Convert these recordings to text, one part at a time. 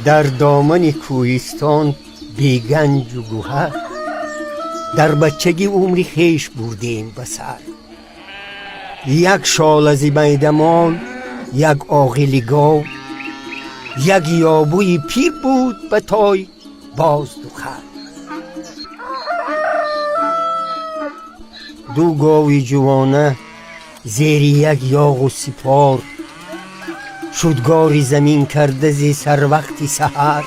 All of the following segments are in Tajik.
Дар домани кӯҳистон беганҷу гӯҳар, дар бачагӣ умри хеш бурдем ба сар. Як шола зи майдамол, як оғили гов, як ёбуи пир буд ба той, боз ду хар. Ду гови ҷувона зери як ёғу сипор, шудгори замин карда зи сарвақти саҳар.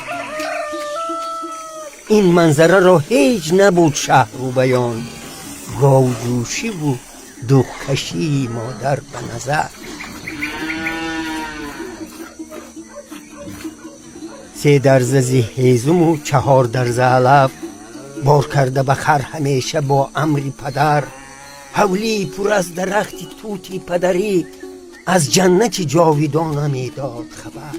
Ин манзараро ҳеҷ набуд шаҳру баён, говҷӯшиву духкашии модар ба назар. Се дарза зи ҳезуму чаҳор дарза алаф бор карда ба хар ҳамеша бо амри падар. Ҳавлии пур аз дарахти тути падарӣ аз ҷаннати ҷовидона медод хабар.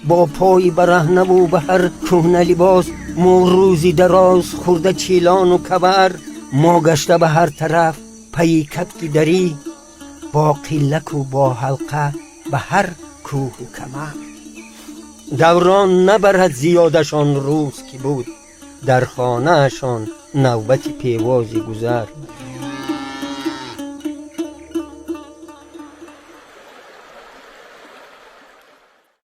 Бо пои бараҳнаву ба ҳар кӯҳна либос мо рӯзи дароз хӯрда чилону кавар. Мо гашта ба ҳар тараф пайи кабки дарӣ, бо қиллаку бо ҳалқа ба ҳар кӯҳу камар. Даврон набарад зиёдашон рӯз ки буд дар хонаашон навбати певози гузар.